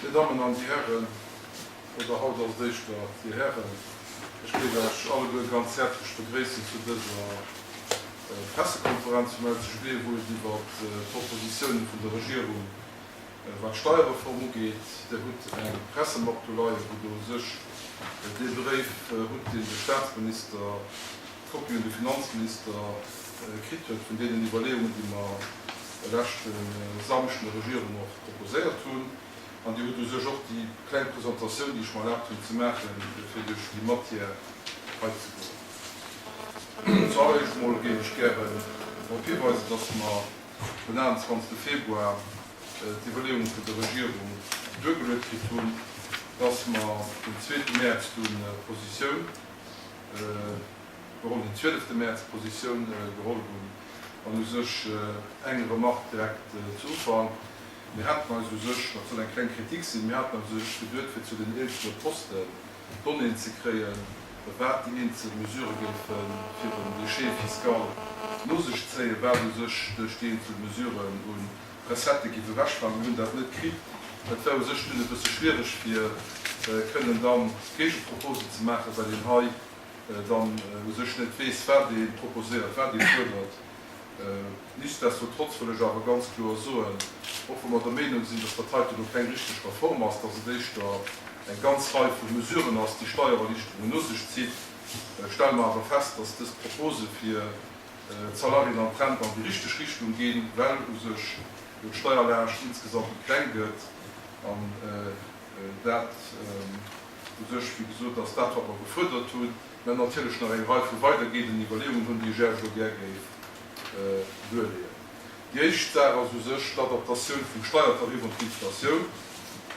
Dir Dammen an Dir Hären, oder haut ass et éischter Dir Hären, ech géif Iech alleguer ganz häerzlech begréissen zu dëser Pressekonferenz vum LCGB, wou et iwwert d'Propositiounen vun der Regierung, wat d'Steierreform ugeet. Dir hutt eng Pressemapp do leien, wou Der u sech dee Bréif hutt, deen de Statsminister, d'Kopie un de Finanzminister kritt huet vun deenen Iwwerleeungen, déi mer e leschte Samschden der Regierung och proposéiert hunn. An Dir hutt u sech och déi kleng Presentatioun, déi ech mer erlaabt hunn ze maachen, fir duerch déi Matière hei ze goen. Zu alleréischt emol géif ech gären drop hiweisen, dass mer den 28 Februar d'Iwwerleeunge vun der Regierung duergeluet kritt hunn, dass mer den zweete Mäerz dunn d'Positioun geholl, den zwielefte Mäerz Positioun geholl hunn. An u sech eng Remarque direkt zu Ufank, Mir haten eis u sech, dat soll eng kleng Kritik sinn, mir haten eis u sech geduet, fir zu den eenzelne Posten Donnéeën ze kréien, wat déi eenzel Mesurë géife fir en Léger fiscal no sech zéien, wat u sech duerch déi eenzel Mesuren u Recettë géif ewechfalen. Mir hunn dat net kritt. Et war u sech dunn e bësse schwiereg, fir kënnen da Géigeproposen ze maachen, well een hei dann u sech net weess, wat ee proposéiert, wat ee fuerdert. Nichtsdestotrotz wëll ech awer ganz kloer soen, och wa mer der Meenung sinn, dass dat heiten elo keng richteg Reform ass, dass et éischter eng ganz Rei vu Mesuren ass, déi Steiererlichterungen no sech zitt, stelle mer awer fest, dass dës Propose fir d'Salariéen an d'Rentner an déi richteg Richtung ginn, well u sech jo d'Steierlaascht insgesamt méi kleng gëtt an dat u sech, wéi gesot, ass dat, wat mer gefuerdert hunn, mä natierlech nach eng Rei vu weidergehenden Iwwerleeungen hunn, déi ech Iech elo gär géif duerleeën. Déi éischt Saach ass u sech d'Adaptatioun vum Steiertarif un d'Inflatioun.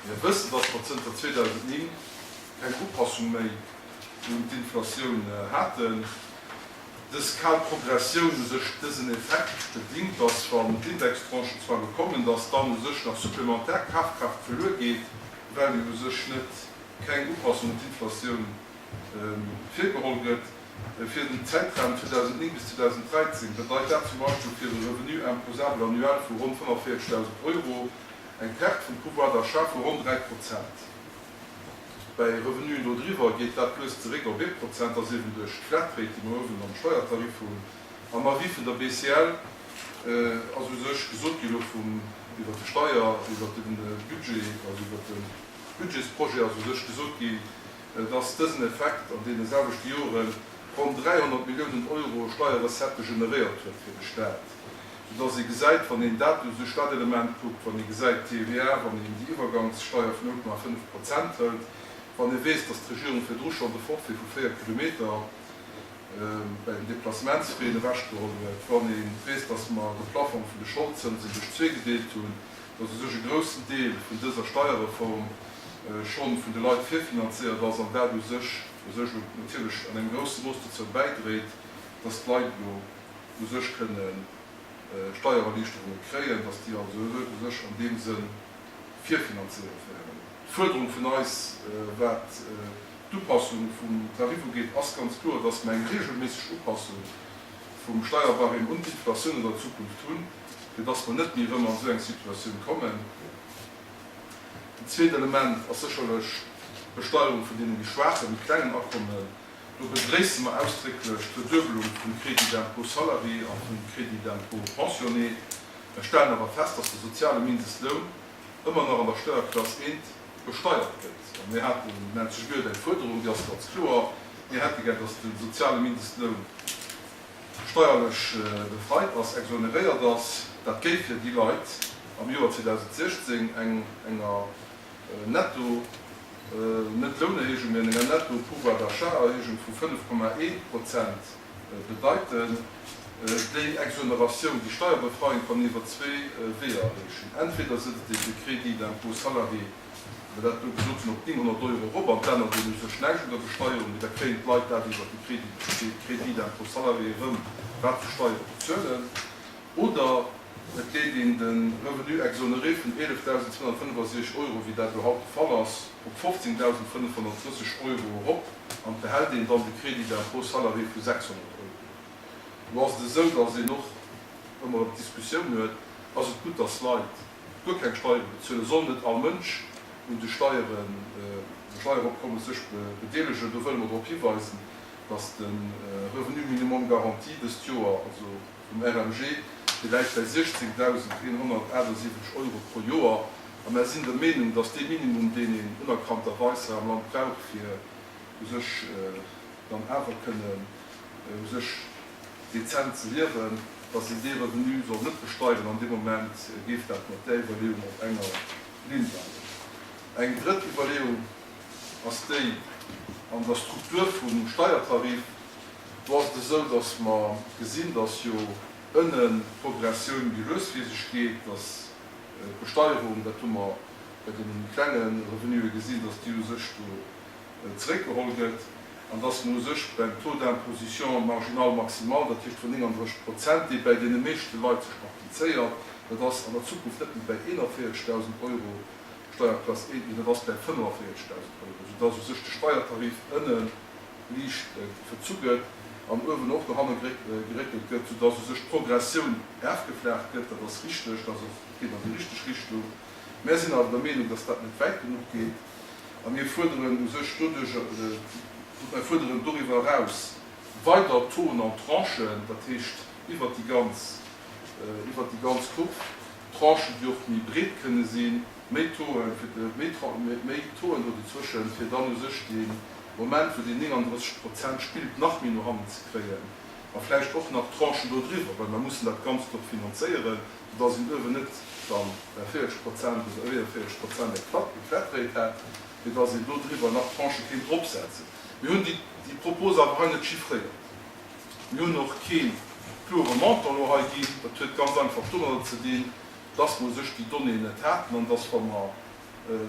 Mir wëssen, dass mer zënter 2009 keng Upassung méi un d'Inflatioun haten. Dës kal Progressioun, u sech dësen Effekt bedingt, dass wann d'Indextranchen zwar elo kommen, dass dann u sech nach supplementar Kafkraaft verluer geet, well jo u sech net keng Upassung un d'Inflatioun virgeholl gëtt. Fir den Zäitraum 2009 bis 2013 bedeit dat zum Beispill fir e Revenu imposable annuel vu ronn 45.000 Euro eng Perte vum Pouvoir d'achat vu ronn 3 Prozent. Bäi Revenuen do driwwer geet dat lues zeréck op ee Prozent, ass eben duerch d'Flatrate, déi mer uewen am Steiertarif hunn. Am Avis vun der BCL ass u sech gesot ginn, elo vum, iwwert de Steier, iwwert de Budget, also iwwert de Budgetsprojet ass u sech gesot ginn, dass dësen Effekt an deene selwechte Jore ronn 300 Milliounen Euro Steierrecettë generéiert huet fir de Staat. Soudass ee gesäit, wann een dat u sech, dat Element kuckt, wann ee gesäit d'TVA, wann een déi Iwwergangssteier vun 0,5 Prozent hëlt, wann ee weess, dass d'Regierung virdru schonn de Forfait vu 4 Kilometer bei den Déplacementsfraisen ewechgeholl huet, wann ee weess, dass mer de Plafong vun de Scholdzënsen duerch zwee gedeelt hunn, dass u sech e groussen Deel vun dëser Steierreform schonn vun de Leit virfinanzéiert ass an dat u sech u sech natierlech an engem grousse Mooss dozou bäidréit, dass d'Leit elo u sech kënne Steiererliichterunge kréien, dass déi also u sech an deem Sënn virfinanzéiert wären. D'Fuerderung vun eis, wat d'Upassung vum Tarif ugeet, ass ganz kloer, dass mer eng regelméisseg Upassung vum Steierbarème un d'Inflatioun an der Zukunft hunn, fir dass mer net méi erëm an esou eng Situatioun kommen. En zweet Element ass sécherlech d'Besteierung vun deene méi schwaachen, méi klengen Akommen. Do begréisse mer ausdrécklech d'Verduebelung vum Crédit d'impôt salarié a vum Crédit d'impôt pensionné. Mer stellen awer fest, dass de soziale Mindestloun ëmmer nach an der Steierklass eent besteiert gëtt. A mir haten, nennt sech Buet, eng Fuerderung, déi ass ganz kloer, Mir hätte gär, dass de soziale Mindestloun steierlech befreit ass, exoneréiert ass. Dat géif fir déi Leit am Joer 2016 eng enger Netto, net Lounerhéijung, mee enger Netto Pouvoir d'achat-Erhéijung vu 5,1 Prozent bedeiten. Déi Exoneratioun, déi Steierbefreiung kann een iwwer zwee Weeër erreechen. Entweder setzt een de Crédit d'impôt salarié, wéi mer dat do gesot hunn, op 900 Euro erop an d'ännert een u sech näischt un der Besteierung, mee da kréien d'Leit dat iwwer de Crédit d'impôt salarié erëm, wat se Steiere bezuelen. Oder et leet een de Revenu exonéré vun 11.265 Euro, wéi dat elo haut de Fall ass, op 15.530 Euro erop an et behält een dann de Crédit d'impôt salarié vu 600 Euro. Elo ass et esou, datt een och ëmmer erëm d'Diskussioun huet, Ass et gutt, datt Leit guer keng Steiere bezuelen? Soll net all Mënsch. un de Steieren, dem Steieropkommes sech bedeelegen. Do wëlle mer drop hiweisen, dass de Revenu minimum garanti dëst Joer, also vum RMG, dee läit bäi 16.178 Euro pro Joer. A mer sinn der Meenung, dass dee Minimum, deen een unerkannterweis hei am Land brauch, fir u sech dann awer kënnen u sech dezent ze liewen, dass een dee Revenu soll net besteieren. An deem Moment géif dat mat där Iwwerleeung op enger Linn bleiwen. Eng drëtt Iwwerleeung ass déi an der Struktur vum Steiertarif. Do ass et esou, dass mer gesinn, dass jo ënnen d'Progressioun méi lues fir sech geet, dass d'Besteierung, dat hu mer bei de méi klenge Revenue gesinn, dass déi u sech do zeréckgeholl gëtt an dass mer u sech beim Taux d'imposition marginal maximal, dat heescht vun 39 Prozent, dee bäi deene meeschte Leit sech applizéiert, dat ass an der Zukunft net méi bäi 41.000 Euro Steierklass 1, mee dat ass bäi 45.000 Euro, soudass u sech de Steiertarif ënne liicht verzu gëtt an uewen och no hanne geréckelt gëtt, soudass u sech d'Progressioun erfgeflaacht gëtt. Dat ass richteg, dat ass och, geet an déi richteg Richtung. Mär sinn awer der Meenung, dass dat net wäit genuch geet. A mir fuerderen u sech doduerch, mir fuerderen doriwwer eraus weider Tauxen an Tranchen, dat heescht iwwert déi ganz, iwwert déi ganz Kurv, Tranchen, déi och méi breet kënne sinn, méi Tauxen, fir méi, méi Tauxen do dozwëschen, fir dann u sech dee Moment, wou déi 39 Prozent spillt, nach méi no hannen ze kréien a vläicht och nach Tranchen do driwwer, well mer mussen dat Ganzt och finanzéieren, soudass een uewen net dann bei 40 Prozent oder 41 Prozent eng Flat, eng Flatrate hätt, mee dass een do driwwer nach Tranchë kéint dropsetzen. Mir hunn déi, déi Propos awer hei net chiffréiert. Mir hunn och kee klore Montant elo hei ginn. Dat huet ganz einfach domadder ze dinn, dass mer u sech déi Donnéeën net haten an dass, wa mer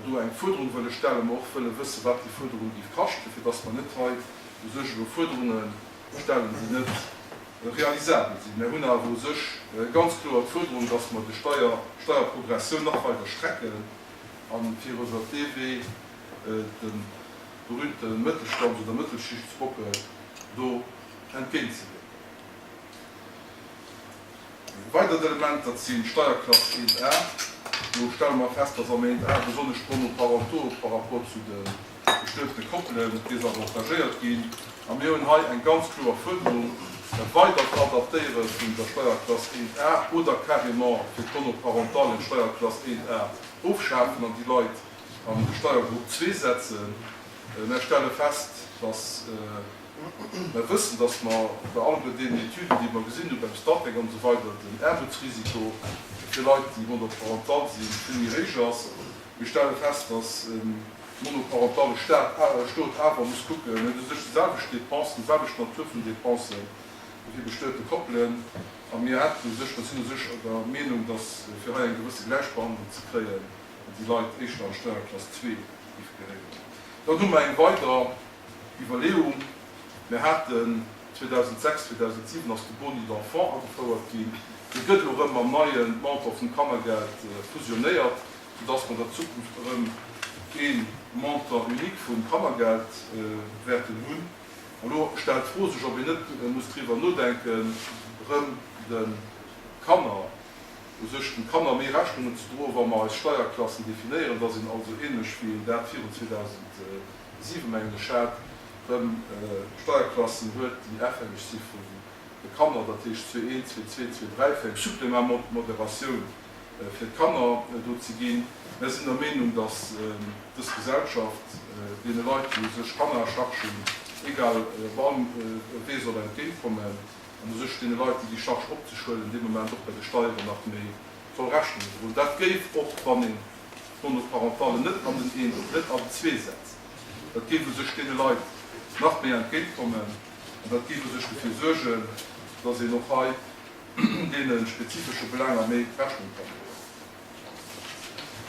do eng Fuerderung wëlle stellen, mer och wëlle wëssen, wat déi Fuerderung géif kaschten, fir dass mer net hei u sech elo Fuerderunge stellen, déi net realisabel sinn. Mer hunn awer u sech ganz kloer d'Fuerderung, dass mer de Steier, d'Steierprogressioun nach weider strecken a fir iwwert dee Wee de berühmte Mëttelstands oder Mëttelschichtsbockel do entgéintzewierken. E weidert Element, dat sinn d'Steierklass 1 A. Do stelle mer fest, dass am 1 A besonnesch d'Monoparentaux par rapport zu de bestuetene Koppelen desavantagéiert ginn. A mir hunn hei eng ganz kloer Fuerderung, e weidert Adaptéiere vun der Steierklass 1 A oder carrément fir d'Monoparentalen d'Steierklass 1 A ofschafen an déi Leit an de Steiergrupp 2 setzen. Mer stelle fest, dass mer wëssen, dass mer bei alleguer deenen Etüden, déi mer gesinn hu beim Statec an esou weider, den Aarmutsrisiko fir Leit, déi monoparental sinn, vill méi héich ass. Mir stelle fest, dass e monoparentale Stat, Stot awer muss kucken, en huet u sech déi selwecht Dépensen, déi selwecht Natur vun Dépensen wéi bestuete Koppelen. A mir hätten u sech, mer sinn u sech der Meenung, dass fir hei eng gewësse Gläichbehandlung ze kréien, déi Leit éischter an d'Steierklass 2 géife gehéieren. Dann hu mer eng weider Iwwerleeung. Mir haten 2006, 2007 ass de Boni d'enfant agefouert ginn. Dee gëtt elo erëm mam neie Montant vum Kannergeld fusionéiert, soudass mer an der Zukunft erëm ee Montant unique vum Kannergeld wäerten hunn. An elo stellt d'Fro sech, ob een net muss driwwer nodenken, erëm de Kanner, u sech den Kanner méi Rechnungen ze droen, wa mer eis Steierklassen definéieren, dass een also ähnlech wéi een dat virun 2007, mengen ech, hat, rëm Steierklassen huet, déi afhängeg si vun de Kanner, dat heescht zwee eent, zwee zwee, zwee dräi, fir eng Supplément Moderatioun fir d'Kanner do ze ginn. Mär sinn der Meenung, dass dës Gesellschaft deene Leit, déi u sech Kanner à charge hunn, egal op allem Wee soll entgéintkommen. An u sech deene Leit, déi déi Charge op sech huelen, dee Moment och bei de Steieren nach méi soll Rechnung droen. Dat géif och, wann een d'Monoparentale net an den eent, net an den zwee setzt, dat géif u sech deene Leit nach méi entgéintkommen an dat géif u sech dofir suergen, dass een och hei deene spezifesche Belaanger méi Rechnung kann droen.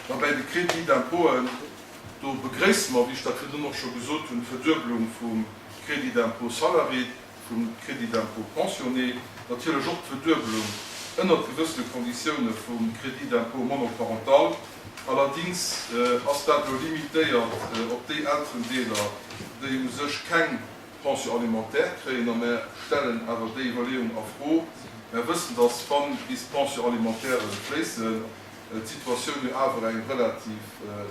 Da bäi de Crédits d'impôten, do begréisse mer, wéi ech dat virdrun och scho gesot hunn, d'Verduebelung vum Crédit d'impôt salarié. vum Crédit d'impôt pensionné, natierlech och d'Verduebelung ënnert gewëssene Konditioune vum Crédit d'impôt monoparental. Allerdings ass dat elo limitéiert op déi Elterendeeler, déi u sech keng Pension alimentaire kréien. A mär stellen awer déi Iwwerleeung a Fro. Mär wëssen, dass, wann bis d'Pension alimentaire fléissen, d'Situatioun jo awer eng relativ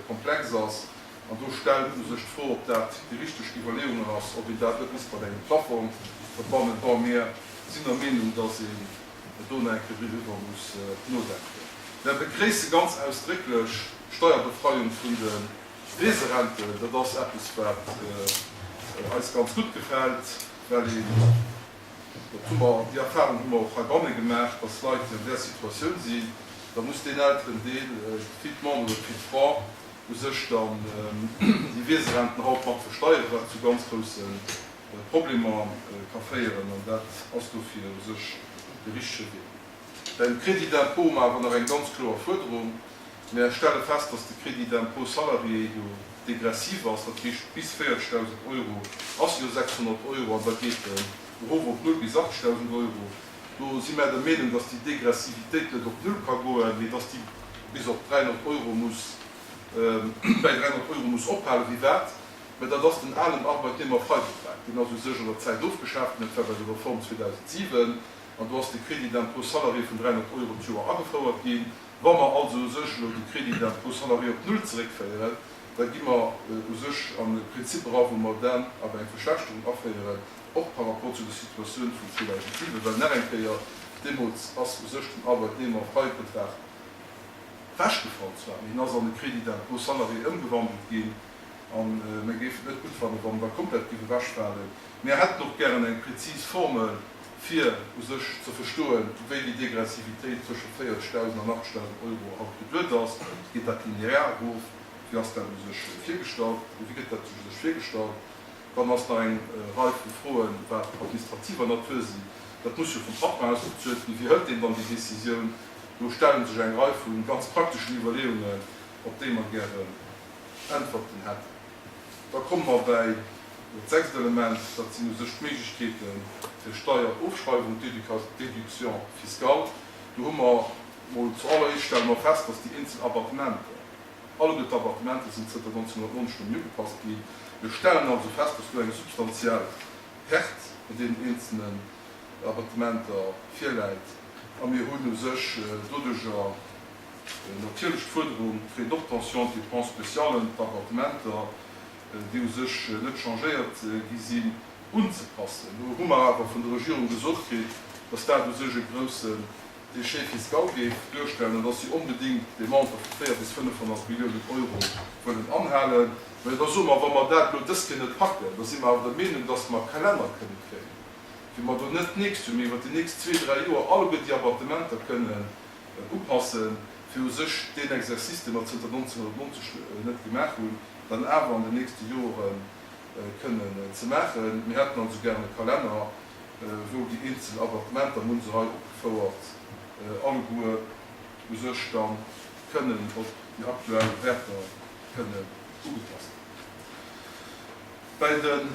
komplex ass. An do stellt u sech d'Fro, ob dat déi richteg Iwwerleeungen ass, ob een dat net misst mat engem Plafong verbannen. Bon, mir sinn der Meenung, dass een do nach eng Kéier driwwer muss nodenken. Mär begréisse ganz ausdrécklech d'Steierbefreiung vun de Weserenten. Dat ass eppes, wat eis ganz gutt gefält, well een, dat hu mer, déi Erfahrung hu mer och heibanne gemaach, dass Leit, déi an där Situatioun sinn, da muss deen Elterendeel, d'Fite-Mamm oder d'Fite-Fra, u sech dann déi Weserenten haut mat versteieren, wat zu ganz grousse Problemer ka féieren. An dat ass dofir u sech de richtege Wee. Beim Crédit d'impôt hu mer awer nach eng ganz kloer Fuerderung. Mär stelle fest, dass de Crédit d'impôt salarié jo degressiv ass, dat heescht bis 40.000 Euro ass jo 600 Euro an da geet en erof op null bis 80.000 Euro. Do si mär der Meenung, dass déi Degressivitéit net op null ka goen, mee dass déi bis op 300 Euro muss, bäi 300 Euro muss ophalen. Wéi wat? Mä dat ass den alen Arbeitnehmerfreibetrag, deen ass u sech an der Zäit ofgeschaaft ginn, dat war bei der Reform 2007, an do ass de Crédit d'impôt salarié vun 300 Euro d'Joer agefouert ginn. Wa mer also u sech elo de Crédit d'impôt salarié op null zeréckféieren, da gi mer u sech an e Prinzip era wou mer dann awer eng Verschlechterung aféieren, och par rapport zu der Situatioun vun 2007, well nach eng Kéier, deemools ass u sech den Arbeitnehmerfreibetrag ewechgefall zwar, mee en ass an e Crédit d'impôt salarié ëmgewandelt ginn a mir géifen et net gutt fannen, wann en da komplett géif ewechfalen. Mir hätten och gären eng prezis Formel, fir u sech ze verstoen, wéi déi Degressivitéit tëschent 40.000 an 80.000 Euro haut geduet ass. Geet dat linear erof? Wéi ass dat u sech virgestallt? Wéi gëtt dat u sech virgestallt? Dann ass nach eng Rei vu Froen, wat administrativer Natur sinn. Dat muss jo vum Patron ausbezuelt ginn. Wéi hëlt deen dann déi Décisioun? Do stelle sech eng Rei vu ganz prakteschen Iwwerleeungen, op déi mer gären Äntwerten hätten. Da komme mer bäi dat sechst Element, dat sinn u sech d'Méiglechkeete fir Steierofschreiwung, d'Déduction fiscale. Do hu mer mol zu alleréischt stelle mer fest, dass déi eenzel Abattementer, alleguer d'Abattementer sinn zënter 1990 net méi ugepasst ginn. Mir stellen also fest, dass do eng substantiell Perte bei deenen eenzelnen Abattementer virläit a mir hunn u sech doduerjer natierlech d'Fuerderung, d'Frais d'obtention, d'Dépenses spéciales, d'Abattementer, déi u sech net changéiert gi sinn, unzepassen. Do hu mer awer vun der Regierung gesot kritt, dass dat u sech e groussen Déchet fiscal géif duerstellen an dass si onbedéngt dee Montant vu 4 bis 500 Milliounen Euro wëllen anhalen. Mä da soe mer, wa mer dat elo dës Kéier net packen, da si mer awer der Meenung, dass mer e Kalenner kënne kréien, wéi mer do net d'nächst Joer, mee iwwert déi nächst zwee, dräi Joer alleguer déi Abattementer kënnen upassen, fir u sech deen Exercice, dee mer zënter 1990 net gemaach hunn, dann awer an den nächste Jore kënnen ze maachen. Mir hätten also gären e Kalenner, wou déi eenzel Abattementer, mir hu se hei opgefouert, alleguer u sech da kënnen op déi aktuell Wäerter kënnen ugepasst ginn. Bäi den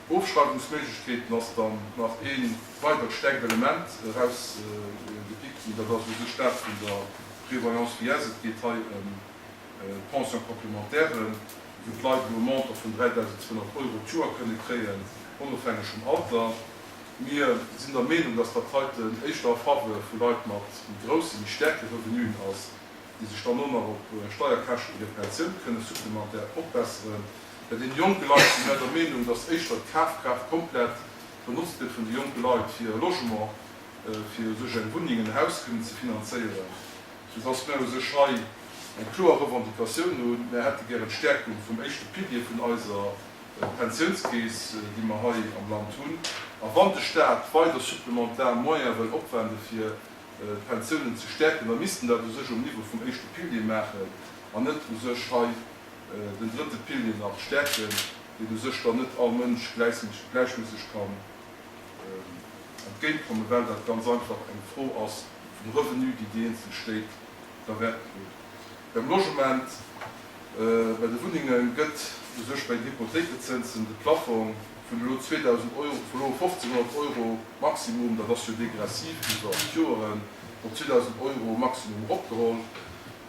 Ofschreiwungsméiglechkeeten ass dann nach ee weidert staarkt Element erausgepickt ginn, dat ass u sech dat vun der Prévoyance vieillesse. Et geet hei ëm d'Pension complémentaire, wou d'Leit elo e Montant vun 3.200 Euro d'Joer kënne kréien, onofhängeg vum Alter. Mir sinn der Meenung, dass dat heiten éischter a Faveur vu Leit mat méi groussen, méi staarke Revenuen ass, déi sech dann och nach op Steierkäschten hir Pensioun kënne supplémentaire opbesseren. Bei deene jonke Leit si mär der Meenung, dass éischter d'Kafkraaft komplett benotzt gëtt vun de jonke Leit, fir e Logement, fir u sech eng Wunneng, en Haus kënnen ze finanzéieren, soudass mär u sech hei eng kloer Revendicatioun hunn. Mär hätte gären d'Stärkung vum éischte Pilier vun eiser Pensiounskeess, déi mer hei am Land hunn. A wann de Stat weider supplementar Moyene wëll opwende fir d'Pensiounen ze stäerken, da misst en dat u sech um Niveau vum éischte Pilier maachen an net u sech hei den drëtte Pilier nach stäerken, deen u sech dann net all Mënsch gläichméisseg kann entgéintkommen, well dat ganz einfach eng Fro ass vum Revenu, déi déi eenzel Stéit da wäerten hunn. Beim Logement, bei de Wunnenge gëtt u sech bei den Hypothéikezënsen de Plafong vun elo 2.000 Euro, vun elo 1.500 Euro Maximum, dat ass jo degressiv iwwer d'Joeren, op 2.000 Euro Maximum eropgeholl.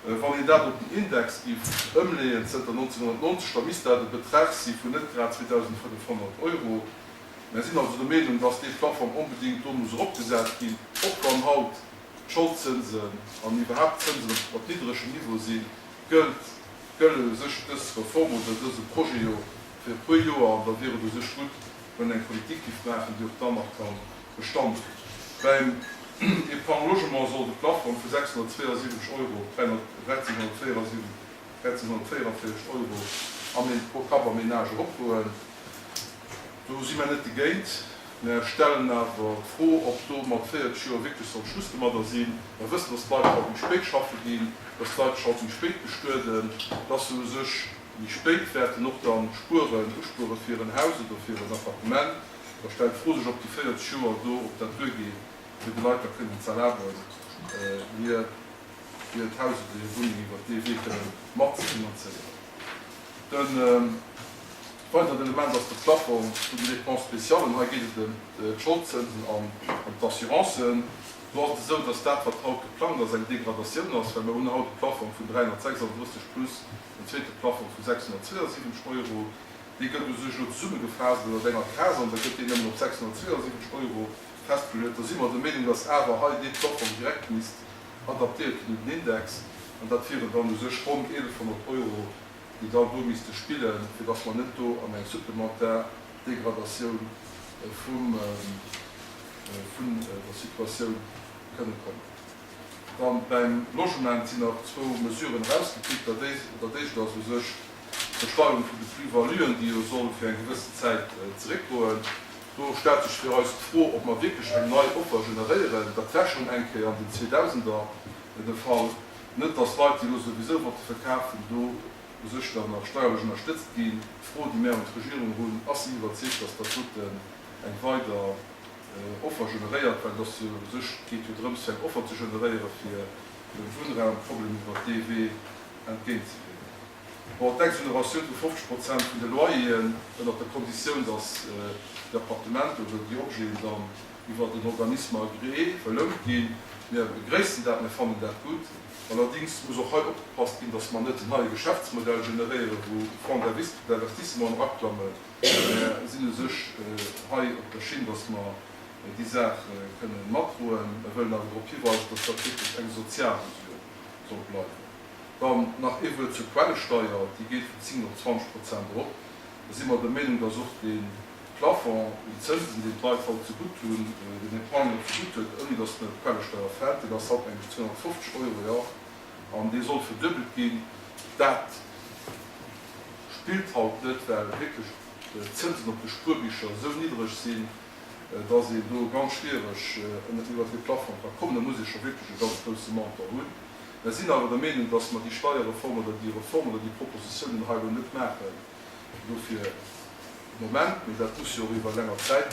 Wann een dat op den Index giff ëmleeën zënter 1990, da misst dat e Betrag si vun net grad 2.500 Euro. Mär sinn also der Meenung, dass dee Plafong onbedéngt do muss eropgesat ginn, och wann haut. d'Scholdzënsen an iwwerhaapt d'Zënsen op niddregem Niveau sinn, gëllt, gëlle u sech dës Reform oder dëse Projet jo fir e puer Joer an da wier et u sech gutt, wann een eng Politik giff maachen, déi och dann nach ka Bestand hunn. Beim Épargne logement soll de Plafong vu 672 Euro op 1344 Euro pro Kapp a Ménage eropgoen. Do si mär net degéint. Mär stellen awer d'Fro, ob do mat 40 Joer wierklech soll Schluss domadder sinn. Mer wëssen, dass d'Leit haut méi spéit schaffe ginn, dass d'Leit sech haut méi spéit bestueden, dass se u sech méi spéit wäerten och dann spueren, uspuere fir en Haus oder fir en Appartement. Da stellt d'Fro sech, ob déi 40 Joer do, ob dat duergeet, fir de Leit da kënnen z'erlaben, hir hiert Haus oder hir Wunneng iwwert dee Wee kënnen matzefinanzéieren. De weideren Element ass de Plafong vun den Dépenses spéciales. Hei geet et ëm d'Scholdzënsen an ëm d'Assurancen. Do ass et esou, dass dat, wat haut geplangt ass, eng Degradatioun ass, well mer hunn haut e Plafong vun 336 plus en zweete Plafong vu 672 Euro. Dee gëtt u sech elo zesummegefaasst ënnert enger Case an da gëtt deen nëmmen op 672 Euro festgeluet. Da si mer der Meenung, dass awer hei dee Plafong direkt misst adaptéiert ginn un den Index an dat wieren dann u sech ronn 1.100 Euro, déi dann do misste spillen, fir dass mer net do an eng supplementar Degradatioun vum, vun der Situatioun kënne kommen. Dann beim Logement sinn nach zwou Mesuren erausgepickt. Dat éischt ass u sech d'Besteierung vun de Plus-valuen, déi jo soll fir eng gewëssen Zäit zeréckgoen. Do stellt sech fir eis d'Fro, ob mer wierklech eng nei Offer generéieren. Dat war schonn eng Kéier an den Zweedausender de Fall. Net, dass Leit, déi elo souwisou wollte verkafen, do u sech dann nach steierlech ënnerstëtzt ginn. D'Fro, déi mär un d'Regierung hunn, Ass si iwwerzeegt, dass dat doten eng weider Offer generéiert? Well et ass jo u sech, et geet jo drëms, fir eng Offer ze generéieren, fir dem Wunnraumproblem iwwert dee Wee entgéintzewierken. Bon, d'Exoneratioun vu 50 Prozent vun de Loyeren, ënnert der Konditioun, dass déi Appartementer oder déi Objeten dann iwwert en Organisme agréé verlount ginn. Mir begréissen dat, mir fannen dat gutt. Allerdings muss och hei opgepasst ginn, dass mer net en neie Geschäftsmodell generéieren, wou Fonds d'investissement eraklammen. Mir sinn u sech hei op der Schinn, dass mer déi Saach kënnen matdroen. Mer wëllen awer drop hiweisen, dass dat wierklech eng sozial Mesure soll bleiwen. Dann nach ee Wuert zur Quellesteier, déi geet vun 10 op 20 Prozent erop. Da si mer der Meenung, dass och dee Plafond un Zënsen, deen d'Leit haut zegutt hunn, deen Épargnant zegutt huet, ouni dass en d'Quellesteier fält, deen ass haut, meng ech, 250 Euro, jo, an dee soll verduebelt ginn. Dat spillt haut net, well wierklech d'Zënsen op de Spuerbicher esou niddreg sinn, dass een do ganz schwiereg iwwert dee Plafond ka kommen. Da muss ee scho wierklech e ganz grousse Montant hunn. Mer sinn awer der Meenung, dass mer déi Steierreform oder déi Reform oder déi Propositiounen hei elo net maachen dofir de Moment, mee dat muss jo och iwwer länger Zäit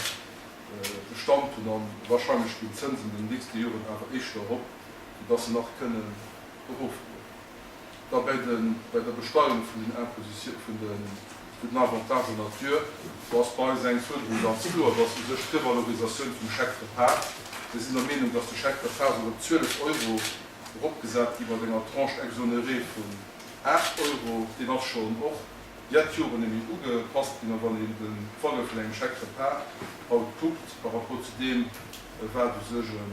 Bestand hunn. A wahrscheinlech ginn d'Zënsen den nächste Joren awer éischter erop, wéi dass se nach kënnen erofgoen. Da bei de, bei der Besteierung vun den Imposition, vun de, vun den Avantages en nature, do ass bei eis eng Fuerderung ganz kloer, dass u sech d'Revalorisatioun vum Chèque repas, mir sinn der Meenung, dass de Chèque repas soll op 12 Euro eropgesat gi mat enger Tranche exonérée vun 8 Euro. Deen ass schonn och jett Joren némmi ugepasst ginn. A wann een de Valeur vun engem Chèque repas haut kuckt par rapport zu deem, wat u sech e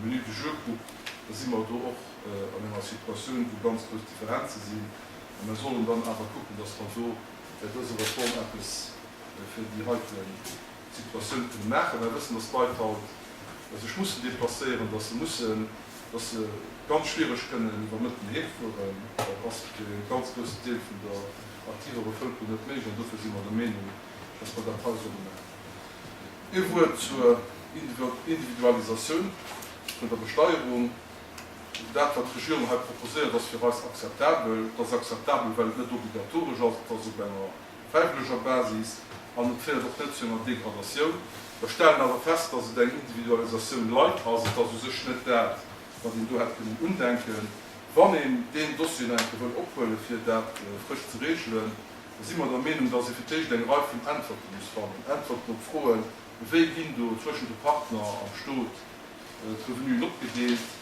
Menu du jour kuckt, da si mer do och an enger Situatioun, wou ganz grouss Differenze sinn. A mer sollen dann awer kucken, dass mer do bei dëser Reform eppes fir déi heite Situatioun kënne maachen. Mer wëssen, dass d'Leit haut sech mussen déplacéieren, dass se mussen, dass se ganz schwiereg kënnen iwwer Mëtten heem fueren. Dat ass fir e ganz groussen Deel vun der aktiver Bevëlkerung net méiglech. An dofir si mer der Meenung, dass mer dat hei solle maachen. Ee Wuert zur Individualisatioun vun der Besteierung. Dat, wat d'Regierung hei proposéiert, ass fir eis akzeptabel. Et ass akzeptabel, well et net obligatoresch ass, et ass op enger fräiwëlleger Basis an et féiert och net zu enger Degradatioun. Mer stellen awer fest, dass et eng Individualisatioun light ass. Et ass u sech net dat, wat een do hätt kënnen undenken. Wann een deen Dossier nach eng Kéier wëll ophuelen, fir dat frësch ze regelen, da si mer der Meenung, dass ee fir d'éischt eng Rei vun Äntwerte muss fannen, Äntwerten op Froen, Wéi ginn do zwëschen de Partner am Stot d'Revenuen opgedeelt?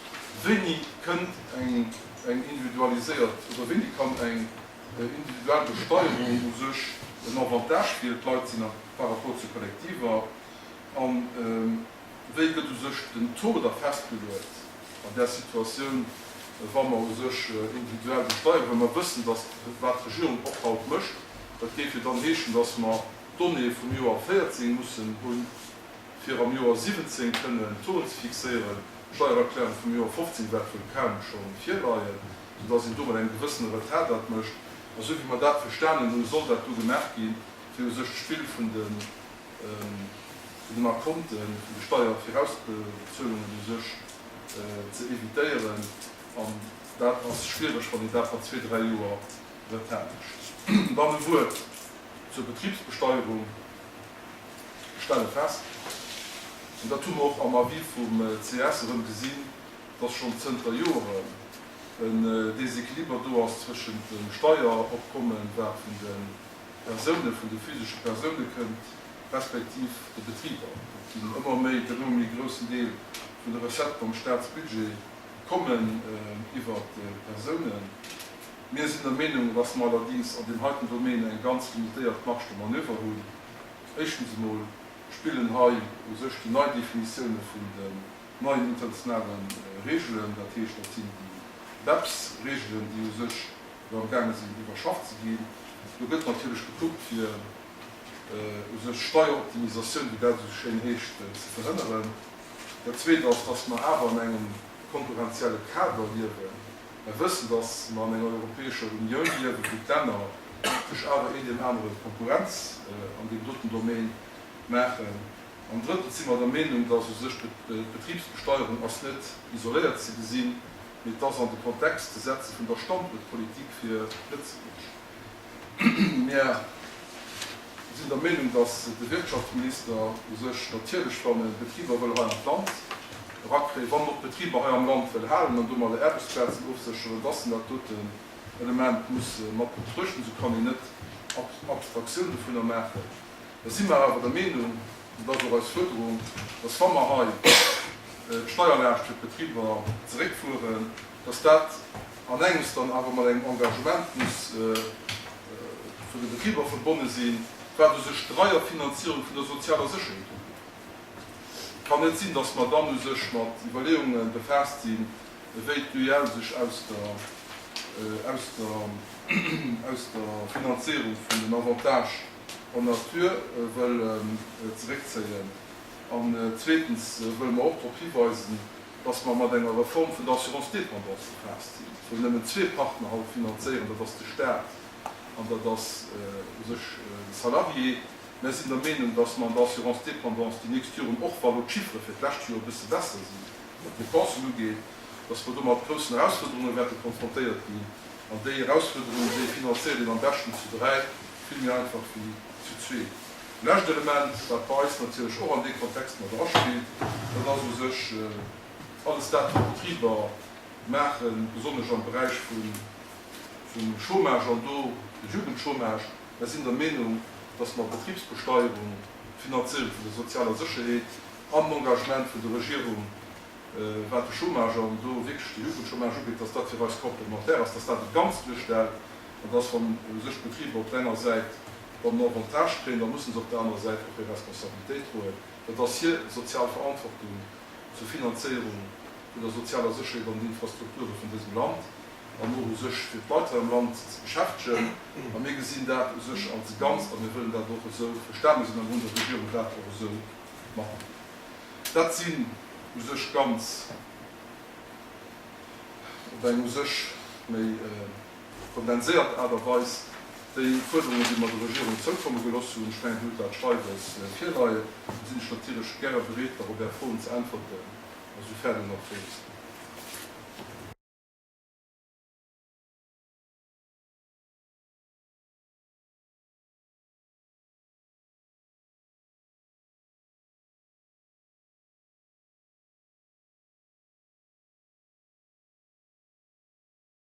Wéini kënnt eng individualiséiert oder wéini kann eng individuell Besteierung u sech en Avantage fir d'Leit sinn par rapport zu kollektiver? A wéi gëtt u sech den Taux da festgeluet? An där Situatioun, wa mer u sech individuell besteieren, well mer wëssen, dass, wat d'Regierung och haut mécht, dat géif jo dann heeschen, dass mer d'Donnéeë vum Joer 14 mussen hunn, fir am Joer 17 kënnen d'Tauxen ze fixéieren. D'Steiererklärung vum Joer 15 wäert wuel kaum scho virleien, soudass een do mat engem gewëssene Retard dat mécht. A sou wéi mer dat verstanen hunn, soll dat do gemaach ginn, fir u sech d'Spill vun de vun den Acompten, vun de Steiervirausbezuelungen u sech ze evitéieren. An dat ass schwiereg, wann een dat mat zwee, dräi Joer Retard mécht. Dann e Wuert zur Betribsbesteierung. Ech stelle fest, an dat hu mer och am Avis vum ces erëm gesinn, dass schonn zënter Joren en Déséquiliber do ass zwëschent dem Steieropkommen, wat vun de Persoune, vun de physesche Persoune kënnt, respektiv de Betriber. Et ginn ëmmer méi, et gëtt ëmmer méi e groussen Deel vun de Recetten am Staatsbudget kommen iwwert d'Persounen. Mir sinn der Meenung, dass mer allerdings an deem heiten Domaine eng ganz limitéiert Marge de manoeuvre hunn. Éischtens emol spillen hei u sech déi nei Definitioune vun den neien internationale Regeln, dat heescht, dat sinn déi BEPS-Regeln, déi u sech elo am gaange sinn iwwerschafft ze ginn. Do gëtt natierlech gekuckt, fir u sech Steieroptimisatioun, wéi dat esou schéin heescht, ze verhënneren. Dat Zweet ass, dass mer awer an engem konkurrenzielle Kader liewen. Mer wëssen, dass mer an enger Europäescher Unioun liewen, wou d'Länner sech awer een deem anere Konkurrenz an deem doten Domaine maachen. An drëttens si mer der Meenung, dass u sech d'Betribsbesteierung ass net isoléiert ze gesinn, mee et ass an de Kontext ze setze vun der Standuertpolitik fir Lëtzebuerg. Mir sinn der Meenung, dass de Wirtschaftsminister u sech natierlech, wann e Betriber wëll hei an d'Land erakréien, wann en och Betriber hei am Land wëll halen an domadder Aarbechtsplazen ofsécheren, dass en dat doten Element muss mat betruechten. Esou kann een net Abstraktioun dovunner maachen. Da si mer awer der Meenung, an dat ass och eis Fuerderung, dass wa mer hei d'Steierlaascht fir d'Betriber zeréckfueren, dass dat an engems dann awer mat engem Engagement muss vun de Betriber verbonne sinn, wat u sech d'Reierfinanzierung vun der sozialer Sécherheet ugeet. Et kann net sinn, dass mer dann u sech mat Iwwerleeunge befaasst sinn, wéi d'UEL sech aus der aus der aus der Finanzierung vun den Avantages en nature wëll zeréckzéien. An zweetens wëlle mer och drop hiweisen, dass mer mat enger Reform vun der Assurance dépendance befaasst sinn, wou nëmmen zwee Partner haut finanzéieren, dat ass de Stat an dat ass u sech de Salarié. Mär sinn der Meenung, dass mer an der Assurance dépendance déi nächst Joren, och wa lo d'Chiffere fir d'lescht Joer e bësse besser sinn, wat d'Depensen ugeet, dass mer do mat groussen Erausfuerderunge wäerte konfrontéiert ginn. An déi Erausfuerderungen, déi finanzéiert een am beschten zu dräi, vill méi einfach wéi zu zwee. Lescht Element, wat bei eis natierlech och an dee Kontext mat eraspillt, dat ass u sech alles dat, wat d'Betriber maachen, besonnesch am Beräich vum Chômage an do de Jugendchômage. Mir sinn der Meenung, dass mer d'Betribsbesteierung, d'Finanzéierung vun der sozialer Sécherheet an den Engagement vun der Regierung, wat de Chômage an do wierklech de Jugendchômage ugeet, dass dat fir eis complémentaire ass, dass dat e Ganzt duerstellt an dass, wann u sech d'Betriber op der enger Säit dann en Avantage kréien, da musse se op der anerer Säit och hir Responsabilitéit droen. Dat ass hir sozial Verantwortung zur Finanzéierung vun der sozialer Sécherheet an den Infrastrukture vun dësem Land an och u sech fir d'Leit hei am Land ze beschäftegen. A mir gesinn dat u sech als e Ganzt a mir wëllen dat och esou verstanen sinn an hunn der Regierung dat och esou matgedeelt. Dat sinn u sech ganz op eng u sech méi kondenséiert Aart a Weis déi Fuerderungen, déi mer der Regierung zoukomme geloss hunn. Ech mengen, Dir hutt dat Schreiwes virleien. Do sinn ech natierlech gäre bereet, nach op Är Froen ze äntwerten, esoufern nach Froe sinn.